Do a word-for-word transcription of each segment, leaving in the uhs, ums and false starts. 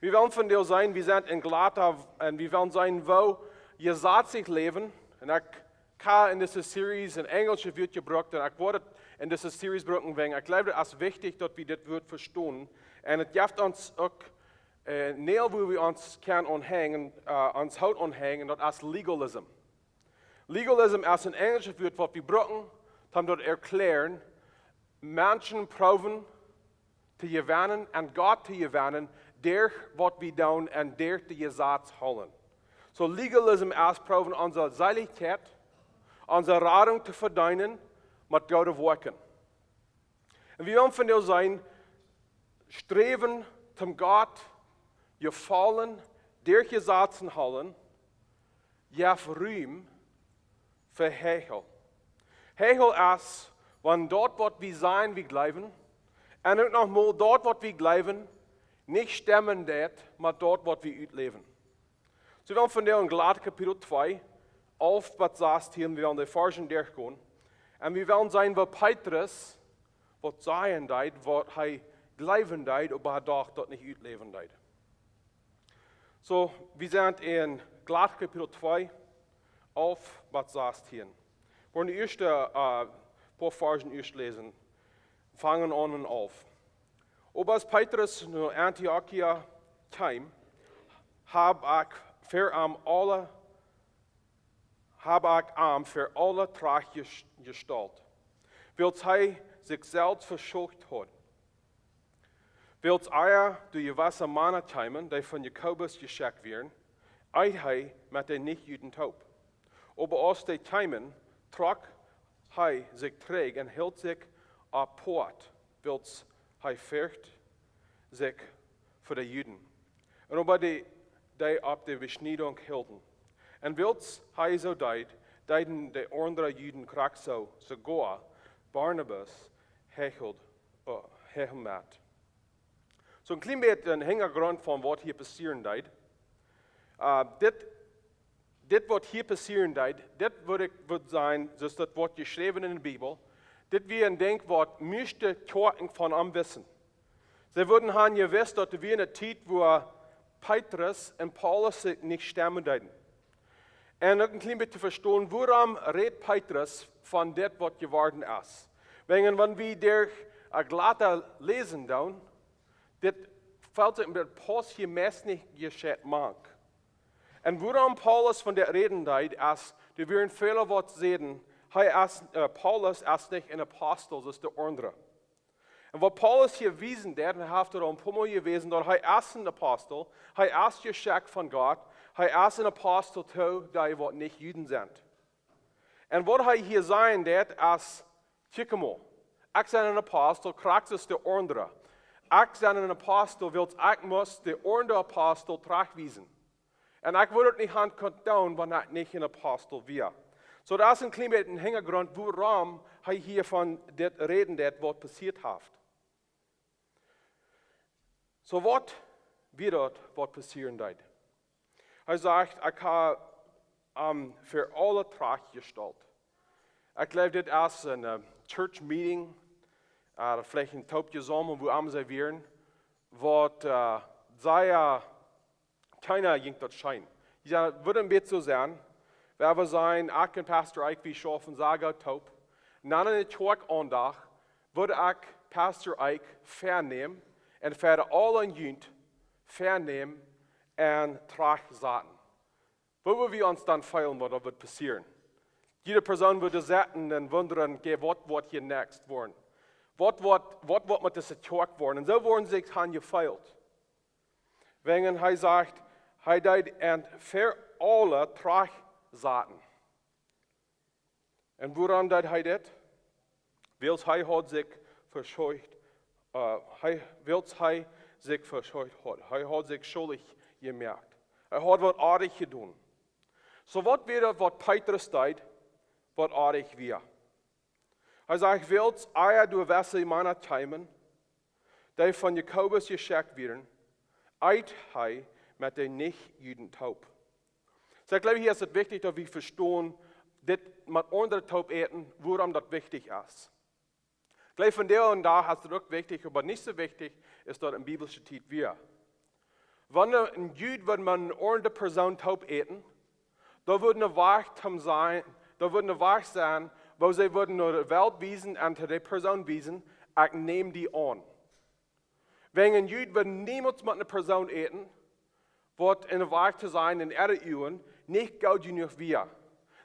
Wie wellen vondoag seenen, wie sent en Galata un wie wellen seenen, woo jesazlich läwen. Un ekj hab en dise Series een enjelsjet Wuat jebrukt un ekj woa daut en dise Series brucken, wäajen ekj jleew, daut es wichtich, daut wie dit Wuat vestonen. Un et jeft ons uk, äh, een Näajel, woo wie ons kjennen aunhenjen, äh, ons Hoot aunhenjen, daut es legalism. Legalism es een enjelsjet Wuat, waut wie brucken, om daut to erkjläaren, Menschen proowen to jewennen un Gott to jewennen, derch waut wie doonen un derch daut Jesaz hoolen. So legalism es proowen onse Seelichkjeit, onse Radunk to vedeenen met goode Woakjen. Un wie wellen vondoag seenen, sträwen toom Gott jefaulen, derch Jesaz hoolen, jeft Rum fa Heichel. Heichel es, wan daut, waut wie sajen, wie jleewen, un uk noch mol daut, waut wie jleewen, nich stemmen deit met daut, waut wie utläwen. So, wie wellen vondoag en Galata Kapitel twee, alf bat sastieen, wie wellen de Varzen derchgonen. Un wie wellen seenen, waut Petrus, waut sajen deed, waut hee jleewen deed, oba hee doch daut nich utläwen deed. So, wie sent en Galata Kapitel twee, alf bat sastieen. Wie woaren de ieeschte, äh, poa Varzen ieescht läsen. Fangen aun en alf. Oba aus Petrus no Antiochia kjeem, hab ekj ver am aule, hab ekj am ver aule trajcht jes-, jestalt, wiels hee sikj selfst veschuldicht haud. Wiels ea doa jewesse Mana kjeemen, dee von Jakobus jeschekjt wieren, eet hee met de Nichjuden toop. Oba aus dee kjeemen, trock hee sikj trigj un hilt sikj apoat, wiels hee fercht sikj fa de Juden. Un oba dee, dee opp de Beschniedunk hilden. Un wiels hee soo deed, deeden de aundre Juden krakjt soo, soogoa Barnabas hecheld, äh, hecheld met. So een kjlien bät een Hinjagrunt von waut hia passieren deed. Äh, dit, dit waut hia passieren deed, dit wudd ekj, wudd sennen, soo aus daut woat jeschräwen en de Bibel, dit wia een Dinkj waut mieeschte Kjoakjen von am wisten. See wudden han jewist, daut doa wia eene Tiet, wua Petrus un Paulus sikj nich stemmen deeden. Un uk een kjlien bät to vestonen, wuarom rät Petrus von dit, waut jeworden es. Wäajen, wan wie derch, äh, Galata läsen doonen, dit felt sikj, daut pausst hia meist nich jescheit mank. Un wuarom Paulus von dit räden deed, es, doa wieren väle, waut säden, hee es, äh, Paulus es nich een Apostel, soo aus de aundre. Un waut Paulus hia wiesen deed, un hee haft et aul een poa Mol jewäsen, daut hee es een Apostel, hee es jeschekjt von Gott, hee es een Apostel to dee, waut nich Juden sent. Un waut hee hia sajen deed, es, kjikj mol, ekj sie een Apostel, krakjt soo aus de aundre. Ekj sie een Apostel, wiels ekj must de aundre Apostel trajcht wiesen. Un ekj wudd et nich han kunt doonen, wan ekj nich een Apostel wia. So, daut es een kjlien bät een Hinjagrunt, wuarom hee hia von dit räden deed, waut passieet haft. So, waut wia daut, waut passieren deed? Hee sajcht, ekj hab am ver aule trajcht jestalt. Ekj jleew, dit es een, äh, church meeting, äh, veleicht een Toop jesaumelt, wua am see wieren, waut, äh, sea, kjeena jinkj daut scheen. Jie sajen, daut wudd een bät soo sennen, wan wie sajen, ekj un Pastor Ike, wie schaufen sea goot toop. Un dan en de Kjoakj aundacht, wudd ekj Pastor Ike vernämen un ver aule Jugend vernämen un trajchtsaten. Woo wudd wie ons dan feelen, waut doa wudd passieren? Jiede Persoon wudd sitten un wundren, okay, waut woat hia next woaren? Waut woat, waut woat met dise Kjoakj woaren? Un soo woaren see sikj han jefeelt. Wäajen hee sajcht, hee deed an ver aule trajchtsaten. Un wuarom deed hee dit? Wiels hee haud sikj veschuldicht, äh, hee, wiels hee sikj veschuldicht haud. Hee haud sikj schuldich jemoakt. Hee haud waut oajet jedonen. So, waut wia daut, waut Petrus deed, waut oajet wia? Hee sajcht, wiels ea doa jewesse Mana kjeemen, dee von Jakobus jeschekjt wieren, eet hee met de Nichjuden toop. So, ekj jleew, hia es et wichtich, daut wie vestonen, dit met aundre toop äten, wuarom daut wichtich es. Ekj jleew, vondoag dän Dach es et uk wichtich, oba nich soo wichtich es daut en biblische Tiet wia. Wan een Jud wudd met eene aundre Persoon toop äten, dan wudd een Wajch toom sennen, dan wudd een Wajch sennen, woo see wudden no de Welt wiesen un to de Persoon wiesen: "Ekj näm die aun." Wäajen een Jud wudd niemols met eene Persoon äten, waut een Wajch to sennen en äare Uagen nich goot jenuach wia.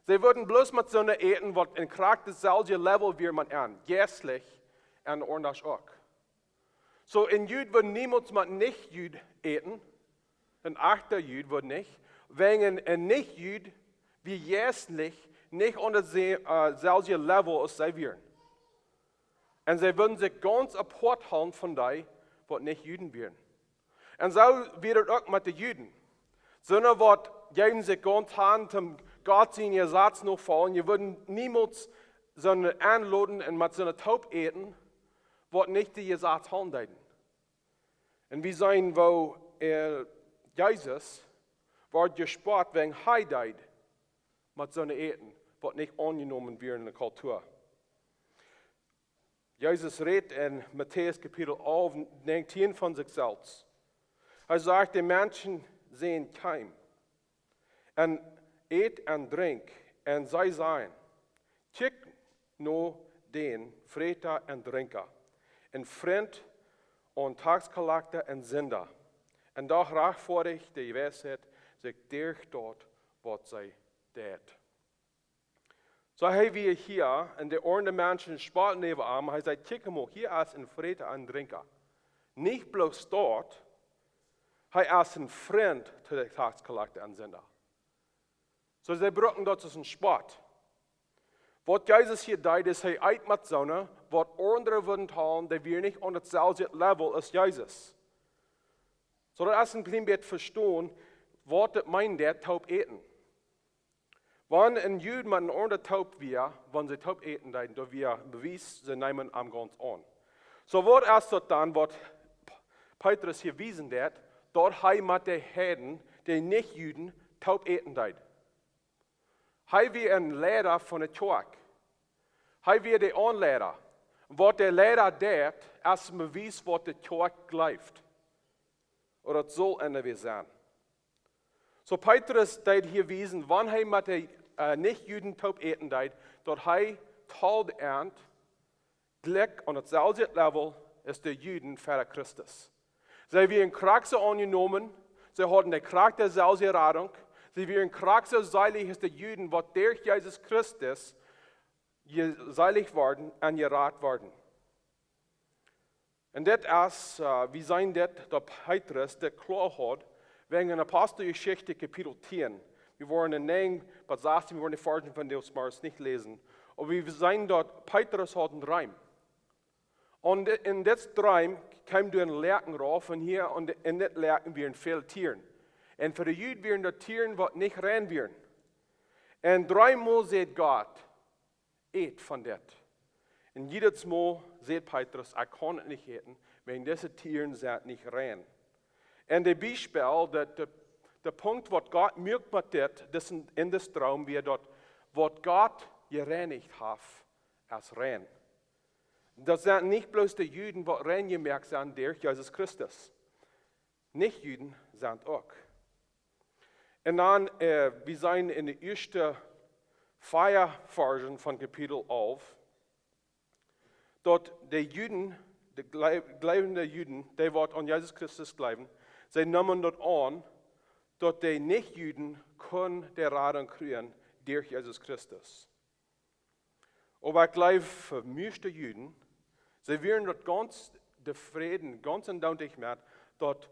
See wudden bloos met soone äten, waut en krakjt daut selwje Level wia met an, jeistlich un aundasch uk. Soo, een Jud wudd niemols met een Nich-Jud äten, een echte Jud wudd nich, wäajen een Nich-Jud wia jeistlich nich aun daut se-, äh, selwje Level aus see wieren. Un see wudden sikj gaunz apoat hoolen von dee, waut nich Juden wieren. Un soo wia daut uk met de Juden. Soone, waut jäajen sikj gaunz han toom Gott sien Jesaz nofoljen, jie wudden niemols soone enloden un met soone toop äten, waut nich de Jesaz hoolen deeden. Un wie seenen, woo, äh, Jesus wort jespott wäajen hee deed met soone äten, waut nich aunjenomen wia en de Kultua. Jesus rät en Matäus Kapitel alf, näajentieen von sikj selfst. Hee sajcht: "De Menschensän kjeem un ät un drinkj, un see sajen: 'Kjikj no dän Fräta un Drinkja, een Frint aun Taxkollekta un Sinda.' Un doch rajchtfoadich de Weisheit sikj derch daut, waut see deit." Soo, hee wia hia un de aundre Menschen spotten äwa am. Hee säd: "Kjikj mol, hia es een Fräta un Drinkja." Nich bloos daut, hee es een Frint to de Taxkollekta un Sinda. Soo, see bruckten daut aus een Spott. Waut Jesus hia deed, es, hee eet met soone, waut aundre wudden hoolen, dee wieren nich aun daut selwje Level aus Jesus. Soo, daut es een kjlien bät vestonen, waut daut meent, daut toop äten. Wan een Jud met een aundra toop wia, wan see toop äten deeden, daut wia Bewies, see neemen am gaunz aun. Soo, waut es daut dan, waut P-, Petrus hia wiesen deed, daut hee met de Heiden, de Nich-Juden, toop äten deed? Hee wia een Leida von de Kjoakj. Hee wia de Aunleida. Waut de Leida deit, es een Bewies, waut de Kjoakj jleeft. Ooda daut saul een Bewies sennen. Soo, Petrus deed hia wiesen, wan hee met de, äh, Nich-Juden toop äten deed, daut hee toop äten jlikj aun daut selwje Level aus de Juden ver Christus. See wieren krakjt soo aunjenomen, see hauden de krakjt de selwje Radunk, see wieren krakjt soo seelich aus de Juden, waut derch Jesus Christus je-, seelich worden un jerat worden. Un dit es, äh, wie seenen dit, daut Petrus dit kloa haud, wäajen en Aposteljeschicht Kapitel tieen. Wie woaren en näajen bat sastieen, wie woaren de Varschen von däm Mars nich läsen. Oba wie seenen, daut Petrus haud een Dreem. Un di-, en dit Dreem kjeem doa een Läajen rauf, un hia en di-, en dit Läajen wieren väl Tieren. Un fa de Juden wieren daut Tieren, waut nich rein wieren. Un dreemol säd Gott: "Ät von dit." Un jiedet Mol säd Petrus: "Ekj kaun et nich äten, wäajen dise Tieren sent nich rein." Un de Biespel, daut de, de Punkt, waut Gott muak met dit, dis en, en dis Dreem, wia daut, waut Gott jereinicht haft, es rein. Daut sent nich bloos de Juden, waut rein jemoakt sent derch Jesus Christus. Nich-Juden sent uk. Un dan, äh, wie seenen en de ieeschte vea Varschen von Kapitel alf, daut de Juden, de jleew-, jleewende Juden, dee waut aun Jesus Christus jleewen, see neemen daut aun, daut de Nich-Juden kunnen de Radunk kjrieen derch Jesus Christus. Oba ekj jleew, fa mieeschte Juden, see wieren daut gaunz tofräd, gaunz endoont met, daut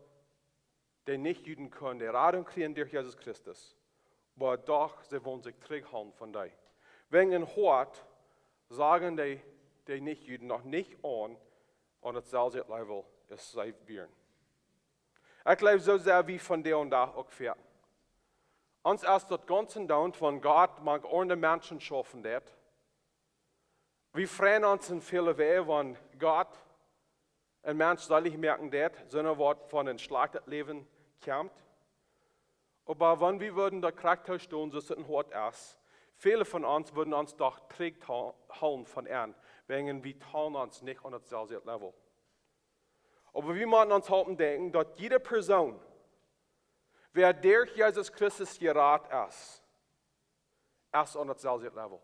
de Nich-Juden kunnen de Radunk kjrieen derch Jesus Christus. Oba doch, see wullen sikj trigjhoolen von dee. Wäajen em Hoat sagen dee, de Nich-Juden noch nich aun, aun daut selwje Level aus see wieren. Ekj jleew, soo sent wie vondoag uk. Ons es daut gaunz endoont, wan Gott mank aundre Menschen schaufen deit. Wie freien ons en väle Wäaj, wan Gott een Mensch seelich moaken deit, sonda waut von een schlajchtet Läwen kjemt. Oba wan wie wudden daut krakjt soo doonen, soo aus et em Hoat es, väle von ons wudden ons doch trigjhoolen von an, wäajen wie hoolen ons nich aun daut selwje Level. Oba wie motten ons halpen denkjen, daut jieda Persoon, Wäa derch Jesus Christus jerat es, es aun daut selwje Level.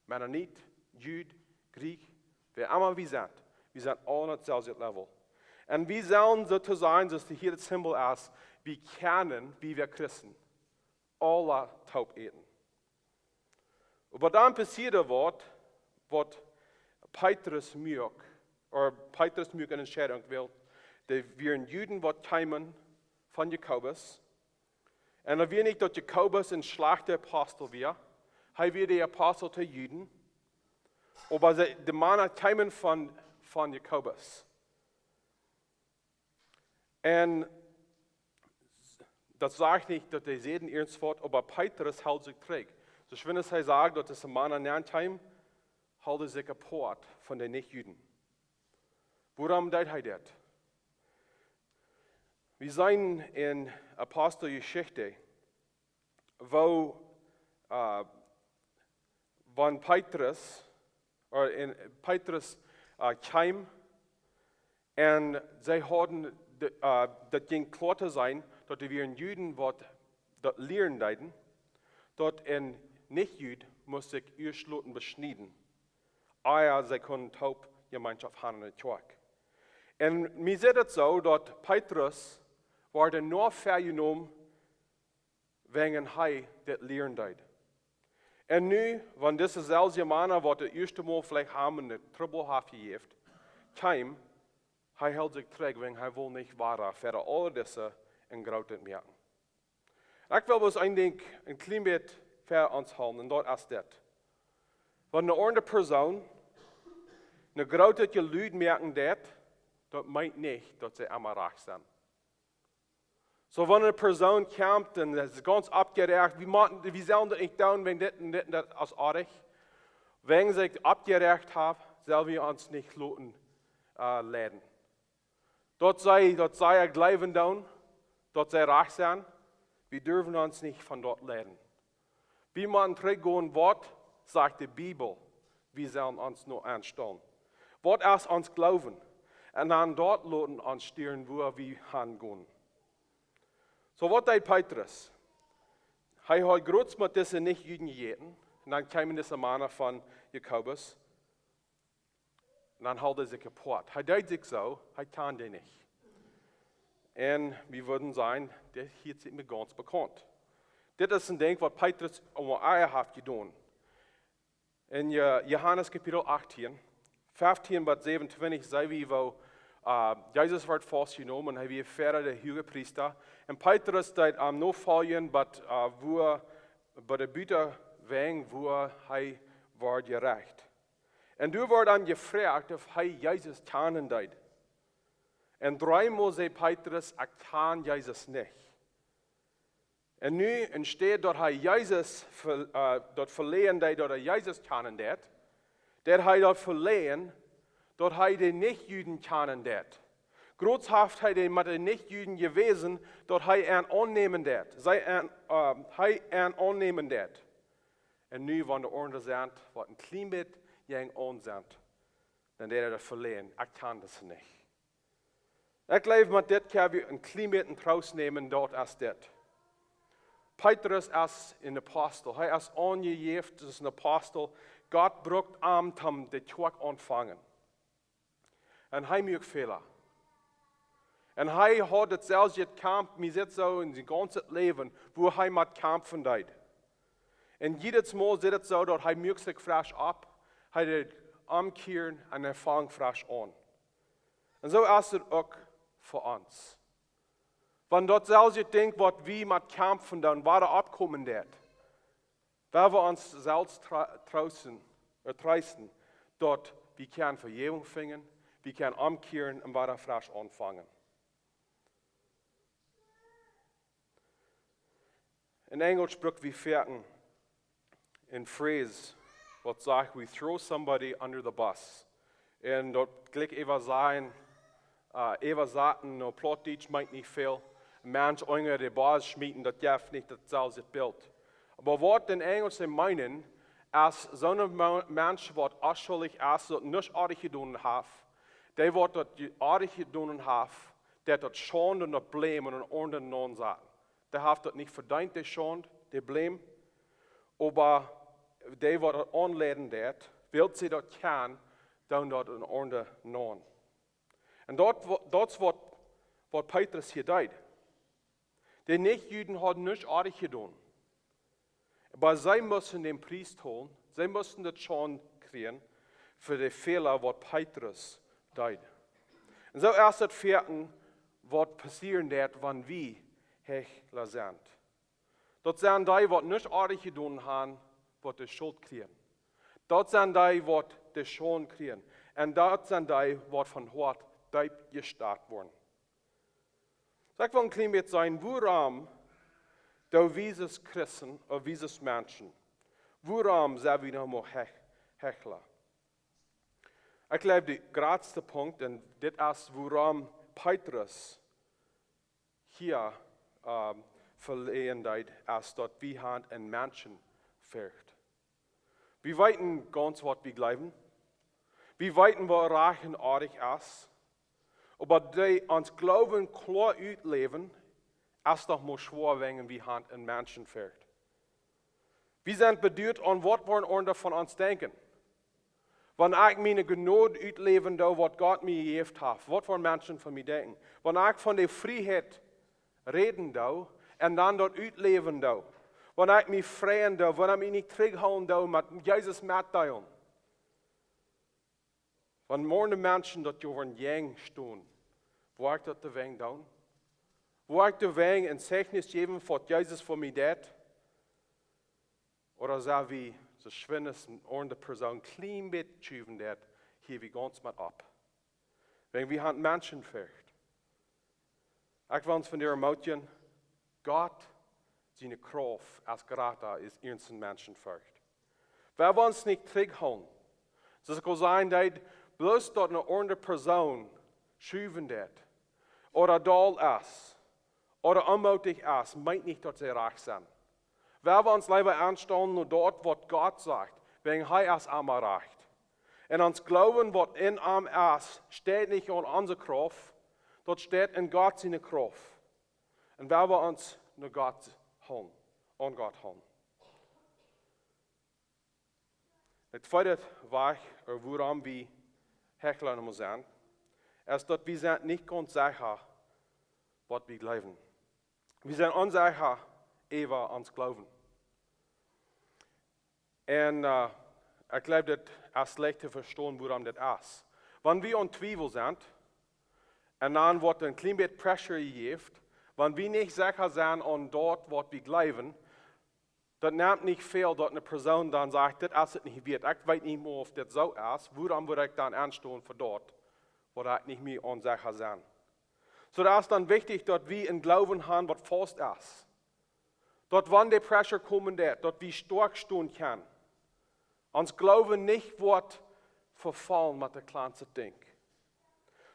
Mennonit, Jud, Griech, wäa emma wie sent, wie sent aul aun daut selwje Level. Un wie sellen soo to sennen, soo aus hia daut Simbol es, wie kjennen, wie wäa Christen, aula toop äten. Oba dan passieed waut, waut Petrus muak, ooda Petrus muak eene Entscheidunk, wiels doa wieren Juden, waut kjeemen von Jakobus. Un daut wia nich, daut Jakobus een schlajchta Apostel wia. Hee wia de Apostel to Juden. Oba see, de Mana kjeemen von, von Jakobus. Un daut sajcht nich, daut dee säden irjentwaut, oba Petrus hilt sikj trigj. Soo aus wan hee sajcht, daut dise Mana nenn kjeemen, hilt hee sikj apoat von de Nich-Juden. Wuarom deed hee daut? Wie seenen en Aposteljeschicht, woo, äh, wan Petrus, ooda en Petrus, äh, kjeem, un see hauden, de, äh, daut jinkj kloa to sennen, daut doa wieren Juden, waut daut lieren deeden, daut een Nich-Jud must sikj ieescht loten beschnieden, ea see kunnen toop Jemeenschoft haben en de Kjoakj. Un mie sajcht daut soo, daut Petrus wort nich vejenomen, wäajen hee dit lieren deed. Un nu, wan dise selwje Mana, waut daut ieeschte Mol veleicht am een Trubbel haft jejäft, kjeem, hee hilt sikj trigj, wäajen hee wull nich wada fa aul dise een grootet moaken. Ekj well bloos een Dinkj een kjlien bät fa ons hoolen, un daut es dit. Wan eene aundre Persoon een grootet Jelud moaken deed, daut meent nich, daut see emma rajcht sent. Soo, wan eene Persoon kjemt un es gaunz oppjeräacht, wie motten, wie sellen daut nich doonen, wäajen dit un dit un daut es oajch. Wäajen see oppjeräacht haben, sell wie ons nich loten, äh, leiden. Daut see, daut see jleewen doonen, daut see rajcht sent, wie derwen ons nich von daut leiden. Wie motten trigjgonen, waut sajcht de Bibel, wie sellen ons nu aunstalen. Waut es ons Gloowen? Un dan daut loten ons stieren, wua wie hangonen. Soo, waut deed Petrus? Hee haud groots met dise Nich-Juden jejäten, un dan kjeemen dise Mana von Jakobus, un dan hilt hee sikj apoat. Hee deed sikj soo, hee kjand dee nich. Un wie wudden sajen, dit hieet sikj mie gaunz bekaunt. Dit es een Dinkj, waut Petrus aul ea haft jedonen. En Jo-, Johanes Kapitel achtieen, feftieen bat säwenuntwintich, seenen wie, woo, äh, Jesus wort faustjenomen, hee wia ver de Huagepriesta. Un Petrus deed am nofoljen, bat, äh, wua, bat de Butenweinj, wua hee wort jerecht. Un doa wort am jefroacht, auf hee Jesus kjanen deed. Un dreemol säd Petrus: "Ekj kjan Jesus nich." Un nu, enne Städ daut hee Jesus ve-, äh, daut veleajen deed, daut hee Jesus kjanen deed, deed hee daut veleajen, daut hee de Nich-Juden kjanen deed. Groots haft hee dee met de Nich-Juden jewäsen, daut hee an aunnämen deed. See an, äh, hee an aunnämen deed. Un nu, wan de aundre sent, waut een kjlien bät jäajen am sent, dan deed hee daut veleajen: "Ekj kjan dee nich." Ekj jleew, met dit kjenn wie een kjlien bät Troost nämen, daut es dit. Petrus es een Apostel. Hee es aunjejäft aus een Apostel. Gott brukt am, om de Kjoakj aunfangen. Un hee muak Fäla. Un hee haud daut selwje Kaumf, mie sajcht soo, en sien gaunzet Läwen, wua hee met kjamfen deed. Un jiedet Mol sajcht daut soo, daut hee muak sikj fresch opp, hee deed omkjieren un hee funk fresch aun. Un soo es et uk fa ons. Wan daut selwje Dinkj, waut wie met kjamfen doonen, wada oppkomen deed, woa wie ons selfst tra-, troosten, äh, treesten, daut wie kjennen Vejäwunk finjen, wie kjennen omkjieren un wada fresch aunfangen. En Enjlisch bruck wie foaken eene Phrase, waut sajcht: "We throw somebody under the bus." Un daut jlikj äwasajen, äh, äwasaten no Plautdietsch meent nich väl. Een Mensch unja dän Bus schmieten, daut jeft nich daut selwje Bilt. Oba waut en Enjlisch see meenen, es soon Mo-, Mensch, waut onschuldich es, daut nuscht oajch jedonen haft, dee waut daut je-, oajch jedonen haft, dee daut Schaund un daut Bläm un aundre naunsaten. Dee haft daut nich vedeent, de Schaund, de Bläm. Oba dee, waut daut aunleiden deit, wiels see daut kjennen, doonen daut en aundre naun. Un daut, daut es waut, waut Petrus hia deed. De Nich-Juden hauden nuscht oajet jedonen. Oba see musten dän Pries tolen, see musten daut Schaund kjrieen fa de Fäla, waut Petrus deed. Un soo es daut foaken, waut passieren deit, wan wie Hechla sent. Daut sent dee, waut nuscht oajet jedonen haben, waut de Schult kjrieen. Daut sent dee, waut de Schaund kjrieen. Un daut sent dee, waut von Hoat deep jestat woaren. Saj, ekj well een kjlien bät sajen, wuarom doo wie aus Christen, ooda wie aus Menschen, wuarom sent wie noch mau Hech-, Hechla? Ekj jleew, de jratste Punkt, un dit es wuarom Petrus hia, ähm, veläajen deed, es daut wie haben een Menschenfurcht. Wie weeten gaunz, waut wie jleewen. Wie weeten, waut rajcht un oadich es. Oba dee ons Gloowen kloa utläwen, es doch mau schwoa, wan wie haben een Menschenfurcht. Wie sent beduat aun, waut woaren aundre von ons denkjen. Wan ekj miene Jnod utläwen doo, waut Gott mie jejäft haft, waut woaren Menschen von mie denkjen? Wan ekj von de Frieheit räden doo un dan daut utläwen doo, wan ekj mie freien doo, wan ekj mie nich trigjhoolen doo, met Jesus metdeelen. Wan morjen de Menschen daut joaren jäajen stonen, woa ekj daut doawäajen doonen? Woa ekj doawäajen een Zeichnis jäwen, waut Jesus fa mie deed? Ooda sent wie, soo schwind aus een aundre Persoon kjlien bät schuwen deit, hia wie gaunz met opp? Wan wie haben Menschenfurcht. Ekj well ons vondoag ermutigen, Gott siene Krauft es jrata aus onse Menschenfurcht. Wan wie ons nich trigjhoolen, soo aus ekj aul säd, daut bloos daut een aundre Persoon schuwen deit, ooda doll es, ooda onmoodich es, meent nich, daut see rajcht sent. Wan wie ons leewa aunstalen no daut, waut Gott sajcht, wäajen hee es emma rajcht. Un ons Gloowen, waut en am es, steit nich aun onse Krauft, daut steit en Gott siene Krauft. Un wan wie ons no Gott hoolen, aun Gott hoolen. Daut tweede Wajch, ooda wuarom wie Hechla noch mau sent, es daut wie sent nich gaunz secha, waut wie jleewen. Wie sent onsecha äwa ons Gloowen. Un, äh, ekj jleew, daut es leicht to vestonen, wuarom daut es. Wan wie aun Twiewel sent, un dan woat een kjlien bät pressure jejäft, wan wie nich secha sent aun daut, waut wie jleewen, daut nemt nich väl, daut eene Persoon dan sajcht, dit es et nich wieet. Ekj weet nich mea, auf dit soo es. Wuarom wudd ekj dan aunstonen fa daut, waut ekj nich mea aun secha sie? Soo, daut es dan wichtich, daut wie een Gloowen haben, waut faust es. Daut wan de pressure komen deit, daut wie stoakj stonen kjennen. Ons Gloowen nich woat vefaulen met daut kjlanste Dinkj.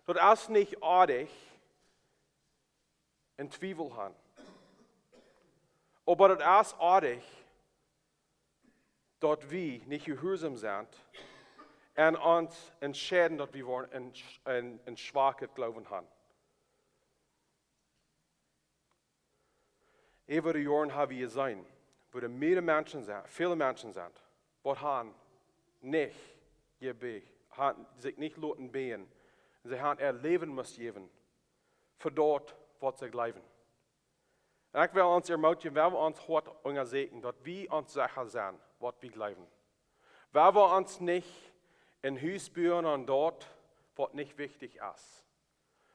Daut es nich oadich, een Twiewel haben. Oba daut es oadich, daut wie nich jehuarsom sent un ons entscheiden, daut wie woaren een, een, een schwakjet Gloowen haben. Äwa de Joaren hab wie jeseenen, woo de meiste Menschen sent, väle Menschen sent, waut haben nich jebät, haben sikj nich loten bäden. See haben äa Läwen must jäwen fa daut, waut see jleewen. Un ekj well ons ermutigen, wan wie ons Hoat unjasieekjen, daut wie ons secha sent, waut wie jleewen. Wan wie ons nich een Hus buen aun daut, waut nich wichtich es.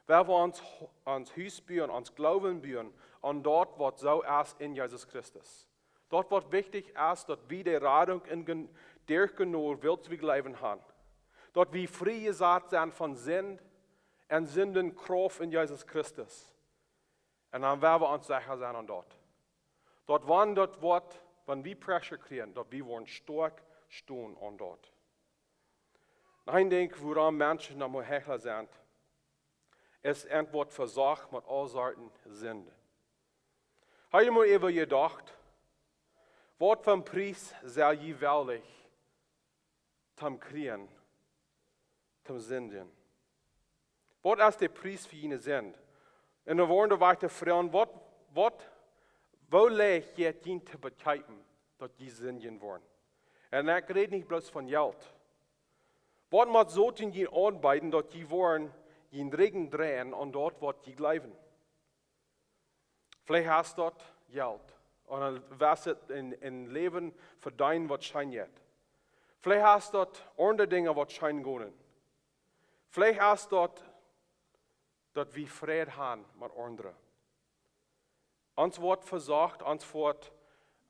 Wan wie ons, ons Hus buen, ons Gloowen buen aun daut, waut soo es en Jesus Christus. Daut, waut wichtich es, daut wie de Radunk en Gen-, derch Jnod, wiels wie jleewen haben. Daut wie friejesat sent von Sind un Sindenkrauft en Jesus Christus. Un dan woa wie ons secha sennen aun daut. Daut wan daut woat, wan wie pressure kjrieen, daut wie woaren stoakj stonen aun daut. Noch een Dinkj, wuarom Menschen noch mau Hechla sent, es, ent woat vesocht met aule Sorten Sind. Hab jie mol äwa jedocht, waut fa een Pries sell jie wellich toom kjrieen, toom sindjen? Waut es de Pries fa june Sind? Un dan woaren wie wieda froagen, waut, waut Woo leicht jeit junt to bekjikjen, daut jie sindjen woaren? Un ekj räd nich bloos von Jelt. Waut mott Soton junt aunbeeden, daut jie woaren jun Rigjen dreien aun daut, waut jie jleewen? Veleicht es daut Jelt. Un dan woascht du een, een Läwen vedeenen, waut scheen jeit. Veleicht es daut aundre Dinja, waut scheen gonen. Veleicht es daut, daut wie Fräd haben met aundre. Ons woat vesocht, ons woat,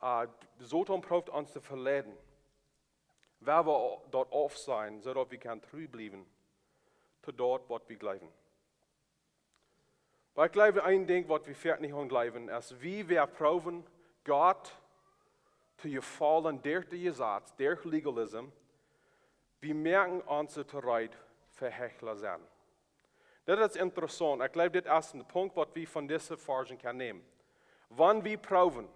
äh, Soton prooft ons to veleiden. Wua wie daut aufsajen, soo daut wie kjennen tru bliewen to daut, waut wie jleewen. Oba ekj jleew, een Dinkj, waut wie foaken nich aun jleewen, es, wie, wie proowen Gott to jefaulen derch de Jesaz, derch Legalism, wie moaken ons to reed fa Hechla sennen. Daut es interessaunt. Ekj jleew, dit es een Punkt, waut wie von dise Varschen kjennen nämen. Wan wie proowen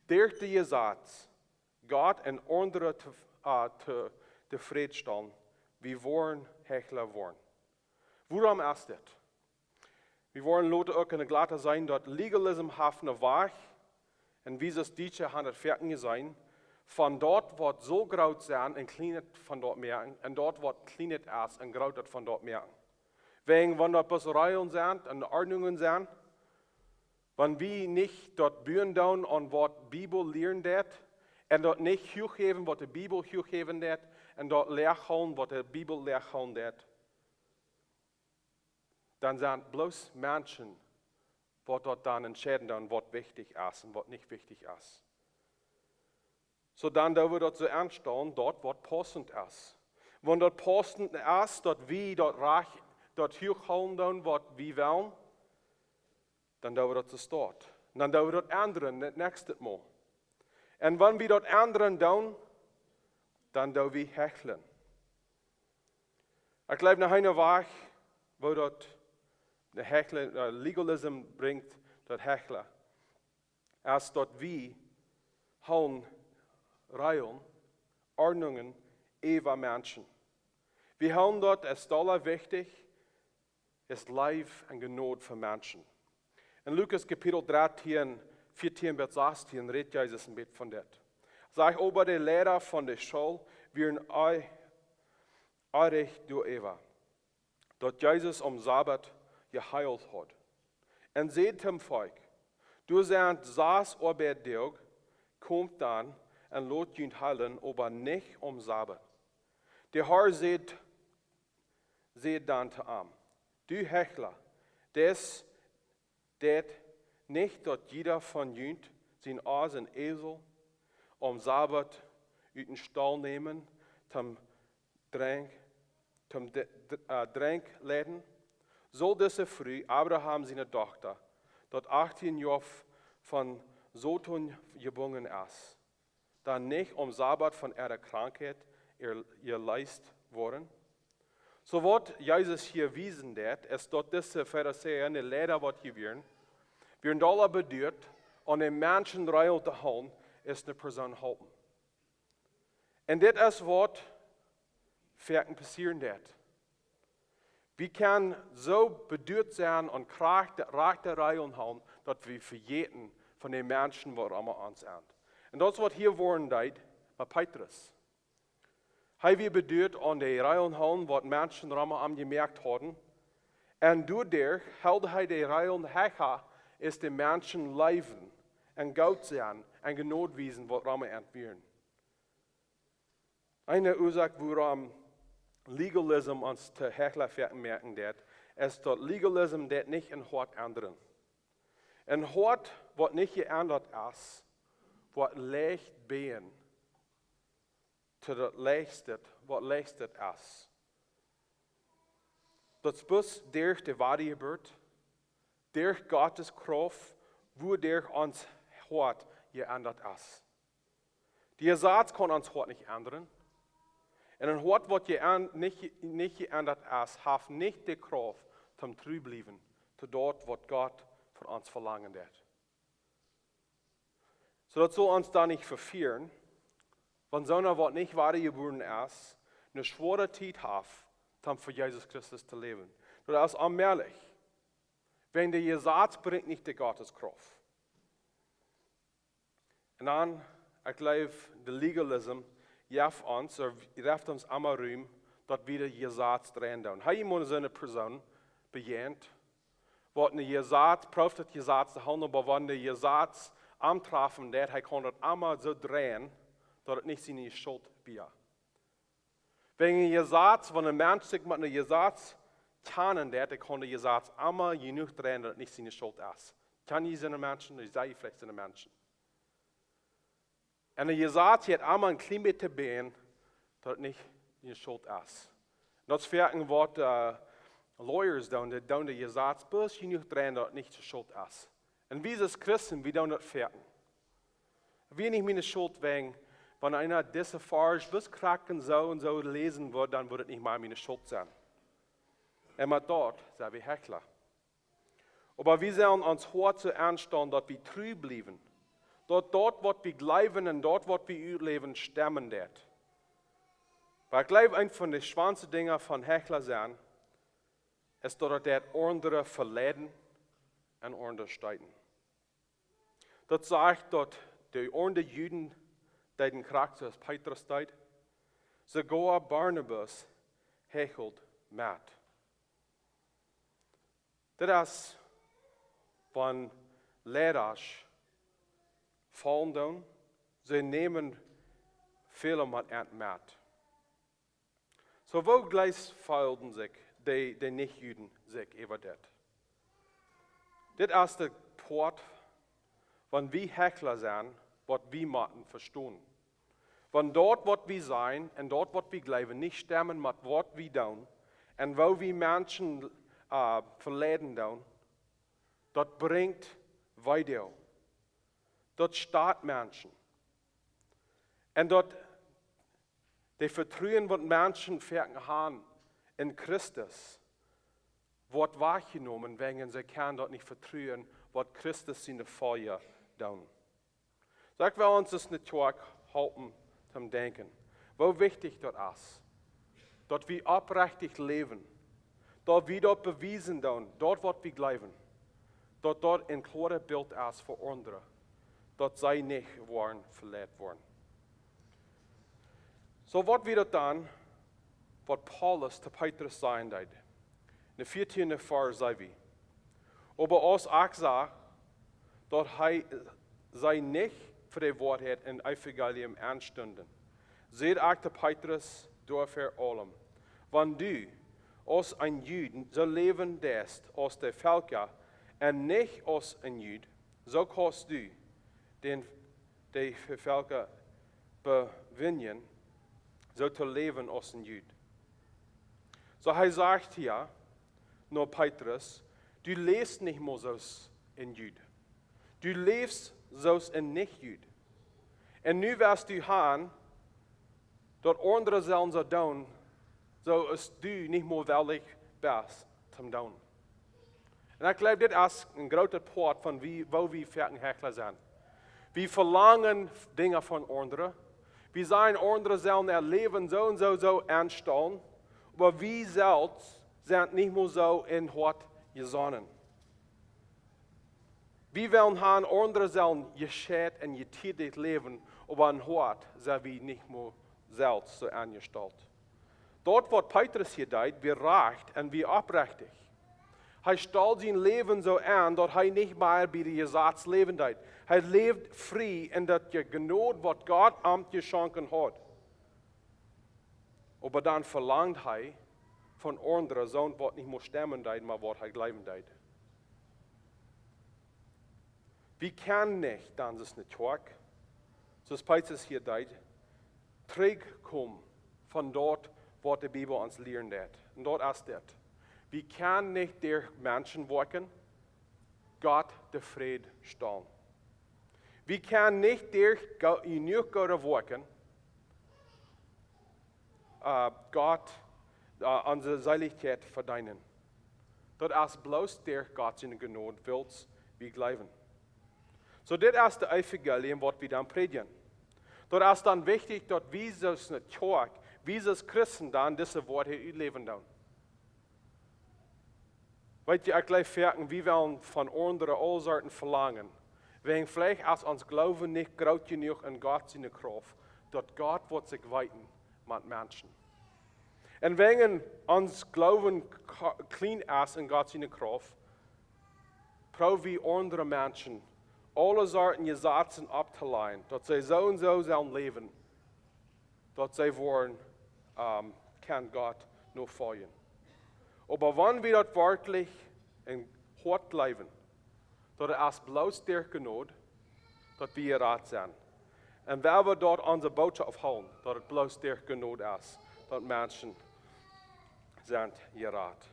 derch de Jesaz Gott un aundre to, äh, to, tofräd stalen, wie woaren Hechla woaren. Wuarom es dit? Wie woaren lota uk enne Galata seenen, daut Legalism haft een Wajch, un wie aus Dietsche haben daut foaken jeseenen, von daut, waut soo groot sent, een kjlienet von daut moaken, un daut, waut kjlienet es, een grootet von daut moaken. Wäajen, wan daut bloos Reajlen sent un Ordnungen sent, wan wie nich daut buen doonen aun waut Bibel lieren deit, un daut nich huach jäwen, waut de Bibel huach jäwen deit, un daut läach hoolen, waut de Bibel läach hoolen deit, dan sent bloos Menschen, waut daut dan entscheiden doonen, waut wichtich es un waut nich wichtich es. Soo dan doo wie daut soo aunstalen, daut waut paussent es. Wan daut paussent es, daut wie daut rajcht, daut huach hoolen doonen, waut wie wellen, dan doo wie daut soo stoakj. Un dan doo wie daut endren, daut näakjste Mol. Un wan wie daut endren doonen, dan doo wie hechlen. Ekj jleew, noch een Wajch, woo daut de Hechla, äh, Legalism brinjt, daut Hechla, es daut wie hoolen Reajlen, Ordnungen äwa Menschen. Wie hoolen daut aus dolla wichtich aus Leew un Jnod fa Menschen. En Lukas Kapitel dartieen, vieetieen bat sastieen rät Jesus een bät von dit. Sajcht: Oba de Leida von de School wieren ei-, eirich doaräwa, daut Jesus aum Sabbat jeheelt haud. Un säd toom Volkj: Doa sent sas Oabeitdoag, komt dan un lot junt heelen, oba nich aum Sabbat. De Har säd, säd dan to am: Du Hechla, deist daut nich, daut jieda von junt sien Oss un Esel aum Sabbat ut dän Staul nämen, toom Drenkj, toom De-, D-, äh, Drenkj leiden? Saul dise Fru, Abraham siene Dochta, daut achtieen Joa f-, von Soton jebungen es, dan nich aum Sabbat von äare Krankheit er-, jeleest woaren? Soo waut Jesus hia wiesen deit, es daut dise Farisäa un de Leida, waut hia wieren, wieren dolla beduat, aun de Menschen Reajlen to hoolen, aus eene Persoon halpen. Un dit es waut foaken passieren deit. Wie kjennen soo beduat sennen un krakjt, rajchte Reajlen hoolen, daut wie vejäten von de Menschen, waut rom ons sent. Un daut es waut hia woaren deed met Petrus. Hee wia beduat aun de Reajlen hoolen, waut Menschen rom am jemoakt hauden. Un doaderch hilt hee de Reajlen hecha aus de Menschen leewen un goot sennen un Jnod wiesen, waut rom an wieren. Eene Uasoak, wuarom Legalism ons to Hechla foaken moaken deit, es daut Legalism deit nich een Hoat endren. Een Hoat, waut nich jeendat es, woat leicht bäjen to daut Leichste, waut Leichtet es. Daut es bloos derch de Wadajeburt, derch Gottes Krauft, wuaderch ons Hoat jeendat es. De Jesaz kaun ons Hoat nich endren. Un een Hoat, waut je-, nich, nich jeendat es, haft nich de Krauft, om tru bliewen to daut, waut Gott von ons velangen deit. Soo daut saul ons dan nich vefieren, wan soona, waut nich wadajebuaren es, eene schwoare Tiet haft, om fa Jesus Christus to läwen. Daut es onmäajlich. Wan de Jesaz brinjt nich de Gottes Krauft. Un dan, ekj jleew, de Legalism jeft ons, ooda jeft ons emma Rum, daut wie daut Jesaz dreien doonen. Hast du mol soone Persoon bejäajent, waut een Jesaz, proowt daut Jesaz to hoolen, oba wan daut Jesaz am trafen deit, hee kaun daut emma soo dreien, daut et nich siene Schult wia. Wäajen een Jesaz, wan een Mensch sikj met een Jesaz kjanen deit, dee kaun daut Jesaz emma jenuach dreien, daut et nich siene Schult es. Kjan jie soone Menschen? Jie sent veleicht soone Menschen. Un een Jesaz haft emma een kjlien bät to bieejen, daut et nich siene Schult es. Un daut es foaken waut, äh, Lawyers doonen, dee doonen daut Jesaz bloos jenuach dreien, daut et nich siene Schult es. Un wie aus Christen, wie doonen daut foaken. Wia nich miene Schult, wäajen, wan eena dise Varsch bloos krakjt soo un soo läsen wudd, dan wudd et nich mea miene Schult sennen. Un met daut sent wie Hechla. Oba wie sellen ons Hoat soo aunstalen, daut wie tru bliewen. Daut daut, waut wie jleewen un daut, waut wie utläwen, stemmen deit. Oba ekj jleew, eent von de schwoaste Dinja von Hechla sennen, es daut et deit aundre veleiden un aundre steeten. Daut sajcht, daut de aundre Juden deeden krakjt soo aus Petrus deed. Soogoa Barnabas hechelt met. Daut es, wan Leidasch faulen doonen, see nämen väle met an met. Soo, woo jlikj feelden sikj dee, dee Nich-Juden sikj äwa dit? Dit es de Poat, wan wie Hechla sent, waut wie motten vestonen. Wan daut, waut wie sajen un daut, waut wie jleewen, nich stemmen met waut wie doonen un woo wie Menschen, äh, veleiden doonen, daut brinjt Weedoag. Daut steit Menschen. Un daut daut Vetruen, waut Menschen foaken haben en Christus, woat wajchjenomen, wäajen see kjennen daut nich vetruen, waut Christus siene Folja doonen. Soo, ekj well ons daut nu krakjt halpen toom denkjen, woo wichtich daut es, daut wie oprechtich läwen, daut wie daut bewiesen doonen, daut, waut wie jleewen, daut daut een kloaret Bilt es fa aundre, daut see nich woaren veleit woaren. Soo, waut wia daut dan, waut Paulus to Petrus sajen deed? En de vieetieende Varsch sajcht hee: Oba aus ekj sach, daut hee, see nich fa de Woarheit em Evangelium enstunden, säd ekj to Petrus doaväa aulem: Wan du aus een Jud soo läwen deist aus de Velkja un nich aus een Jud, soo kaust du dän, de Velkja bewinjen, soo to läwen aus een Jud. Soo, hee sajcht hia no Petrus: Du läfst nich mea soo aus een Jud. Du läfst soo aus een Nich-Jud. Un nu west du han, daut aundre sellen soo doonen, soo aus du nich mea wellich best toom doonen. Un ekj jleew, dit es een groota Poat von wie, woo wie foaken Hechla sent. Wie velangen Dinja von aundre. Wie sajen, aundre sellen äa Läwen soo un soo, soo enstalen. Oba wie selfst sent nich mea soo em Hoat jesonnen. Wie wellen han, aundre sellen jescheit un jedenklich läwen, oba em Hoat sent wie nich mea selfst soo enjestalt. Daut, waut Petrus hia deed, wia rajcht un wia oprechtich. Hee stald sien Läwen soo en, daut hee nich mea bie daut Jesaz läwen deed. Hee läwd frie en daut Jnod, waut Gott am jeschonken haud. Oba dan velangd hee von aundre soont, waut nich mea stemmen deed met waut hee jleewen deed. Wie kjennen nich dan, soo aus ne Kjoakj, soo aus Petrus hia deed, trigjkomen von daut, waut de Bibel ons lieren deit. Un daut es dit: Wie kjennen nich derch Menschen Woakjen Gott tofräd stalen. Wie kjennen nich derch go-, jenuach goode Woakjen, äh, Gott, äh, onse Seelichkjeit vedeenen. Daut es bloos derch Gott siene Jnod, wiels wie jleewen. Soo, dit es daut Evangelium, waut wie dan prädjen. Daut es dan wichtich, daut wie soo aus ne Kjoakj, wie soo aus Christen dan dise Woarheit utläwen doonen. Weet jie, ekj jleew foaken, wie wellen von aundre aule Sorten velangen. Wäajen veleicht es ons Gloowen nich groot jenuach en Gott siene Krauft, daut Gott woat sikj weeten met Menschen. Un wäajen ons Gloowen ka-, kjlien es en Gott siene Krauft, proow wie aundre Menschen aule Sorten Jesazen opptolajen, daut see soo un soo sellen läwen, daut see woaren, ähm, kjennen Gott nofoljen. Oba wan wie daut werkjlich em Hoat jleewen, daut et es bloos derch Jnod, daut wie jerat sent. Un wan wie daut onse Bootschoft hoolen, daut et bloos derch Jnod es, daut Menschen sent jerat.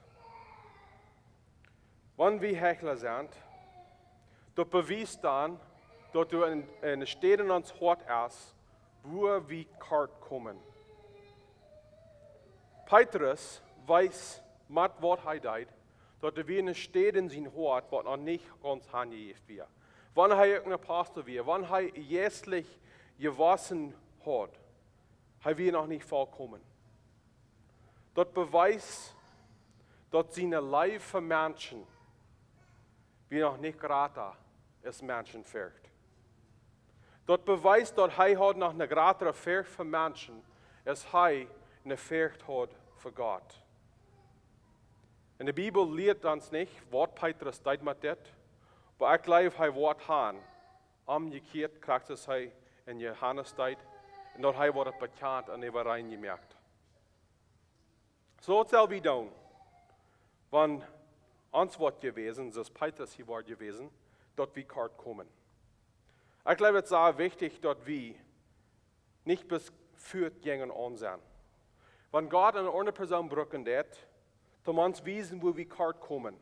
Wan wie Heichla sent, daut bewiest dan, daut doa en, en Städ en ons Hoat es, wua wie kort komen. Petrus wees met waut hee deed, daut doa wia en Städ en sien Hoat, waut noch nich gaunz aunjejäft wia. Wan hee uk een Apostel wia, wan hee jeistlich jewossen haud, hee wia noch nich vollkomen. Daut bewiest, daut siene Leew fa Menschen wia noch nich jrata aus Menschenforcht. Daut bewiest, daut hee haud noch eene jratere Forcht fa Menschen, aus hee eene Forcht haud fa Gott. En de Bibel lieet ons nich, waut Petrus deed met dit, oba ekj jleew, hee woat han omjekjieet, krakjt soo aus hee en Johanes deed, un daut hee woat bekjant un äwa rein jemoakt. Soo waut sell wie doonen, wan ons woat jewäsen, soo aus Petrus hia woat jewäsen, daut wie kort komen? Ekj jleew, et es sea wichtich, daut wie nich bloos Fuatjänger aun sent. Wan Gott eene aundre Persoon brucken deit, om ons wiesen, wua wie kort komen,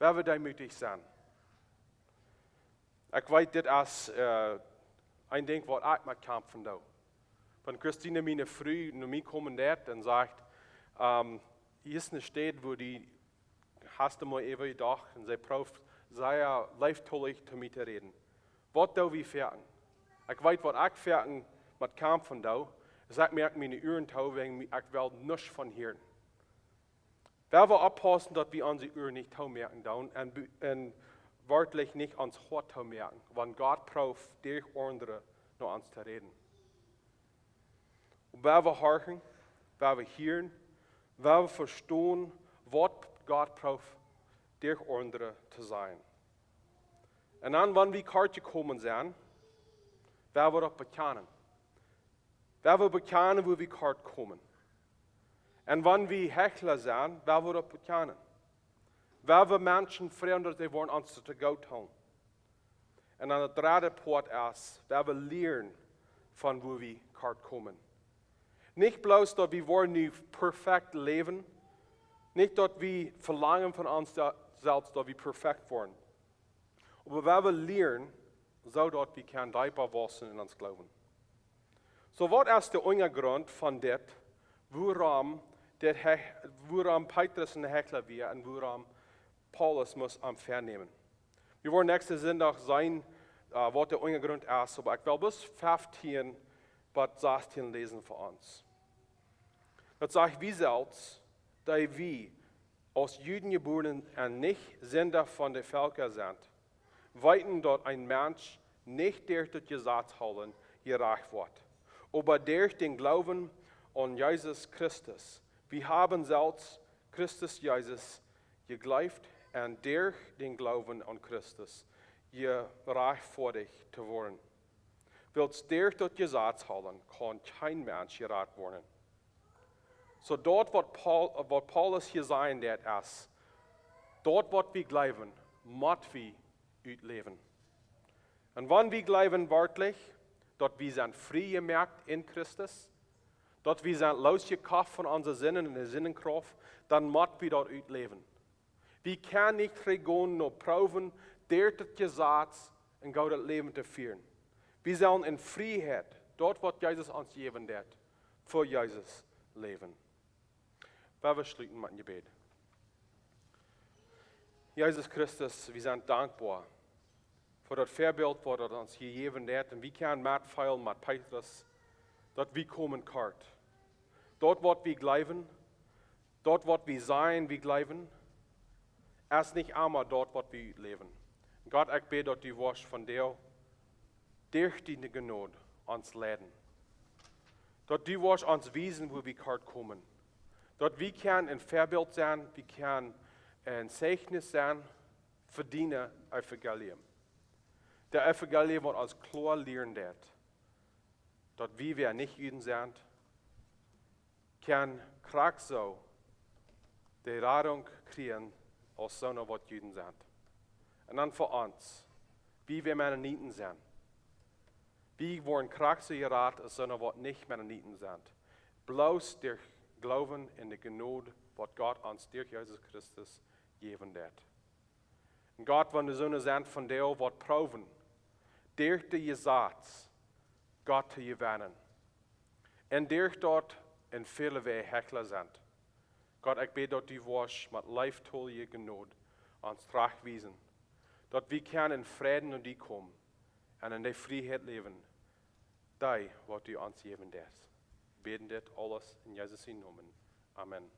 woa wie deemootich sennen. Ekj weet, dit es, äh, een Dinkj, waut ekj met kjamfen doo. Wan Christine, miene Fru, no mie komen deit un sajcht, ähm, hia es eene Städ, wua du hast du mol äwa jedocht, un see prooft sea leeftolich to mie to räden. Waut doo wie foaken? Ekj weet, waut ekj foaken met kjamfen doo, es, ekj moak miene Uaren too, wäajen mie, ekj well nuscht von hieren. Woa wie oppaussen, daut wie onse Uaren nich toomoaken doonen un be-, un werkjlich nich ons Hoat toomoaken, wan Gott prooft, derch aundre no ons to räden. Woa wie horchen, woa wie hieren, woa wie vestonen, waut Gott prooft, derch aundre to sajen. Un dan, wan wie kort jekomen sent, woa wie daut bekjanen. Woa wie bekjanen, wua wie kort komen. Un wan wie Heichla sent, woa wie daut bekjanen. Woa wie Menschen froagen, daut see woaren ons to goot doonen. Un dan de dredde Poat es, woa wie lieren von wua wie kort komen. Nich bloos, daut wie woaren nu perfekt läwen, nich, daut wie velangen von ons sel-, selfst, daut wie perfekt woaren. Oba woa wie lieren, soo daut wie kjennen deepa wausen en ons Gloowen. Soo, waut es de Unjagrunt von dit, wuarom dit Hei-, wuarom Petrus een Heichla wia un wuarom Paulus must am vernämen? Wie woaren näakjsten Sindach seenen, äh, waut de Unjagrunt es, oba ekj well bloos feftieen bat sastieen läsen fa ons. Daut sajcht: Wie selfst, dee wie aus Juden jebuaren un nich Sinda von de Velkja sent, weeten, daut een Mensch nich derch daut Jesaz hoolen jerajcht woat, oba derch dän Gloowen aun Jesus Christus. Wie haben selfst Christus Jesus jejleeft un derch dän Gloowen aun Christus jerajchtfoadicht to woaren. Wiels derch daut Jesaz hoolen kaun kjeen Mensch jerat woaren. Soo daut, waut Paul-, waut Paulus hia sajen deit, es, daut, waut wie jleewen, mott wie utläwen. Un wan wie jleewen werkjlich, daut wie sent frie jemoakt en Christus, daut wie sent loosjekoft von onse Sinden un de Sindenkrauft, dan mott wie daut utläwen. Wie kjennen nich trigj gonen no proowen, derch daut Jesaz een goodet Läwen to fieren. Wie sellen en Frieheit, daut, waut Jesus ons jäwen deit, fa Jesus läwen. Woa wie schluten met een Jebäd. Jesus Christus, wie sent dankboa fa daut Väabilt, waut du ons jejäwen deist, un wie kjennen metfeelen met Petrus, daut wie komen kort. Daut, waut wie jleewen, daut, waut wie sajen, wie jleewen, es nich emma daut, waut wie utläwen. Gott, ekj bäd, daut du woascht vondoag derch diene Jnod ons leiden, daut du woascht ons wiesen, wua wie kort komen, daut wie kjennen een Väabilt sennen, wie kjennen een Zeichnis sennen fa dien Evangelium. Daut Evangelium, waut ons kloa lieren deit, daut wie, wäa nich Juden sent, kjennen krakjt soo de Radunk kjrieen aus soone, waut Juden sent. Un dan fa ons, wie, wäa Mennoniten sent, wie woaren krakjt soo jerat aus soone, waut nich Mennoniten sent, bloos derch Gloowen en de Jnod, waut Gott ons derch Jesus Christus jäwen deit. Un Gott, wan doa soone sent vondoag, waut proowen, derch daut Jesaz Gott to jewennen, un derch daut en väle Wäaj Hechla sent, Gott, ekj bäd, daut du woascht met leeftolje Jnod ons trajcht wiesen, daut wie kjennen en Fräd no die komen un en de Frieheit läwen, dee, waut du ons jäwen deist. Bäden dit aules en Jesus sienen Nomen. Amen.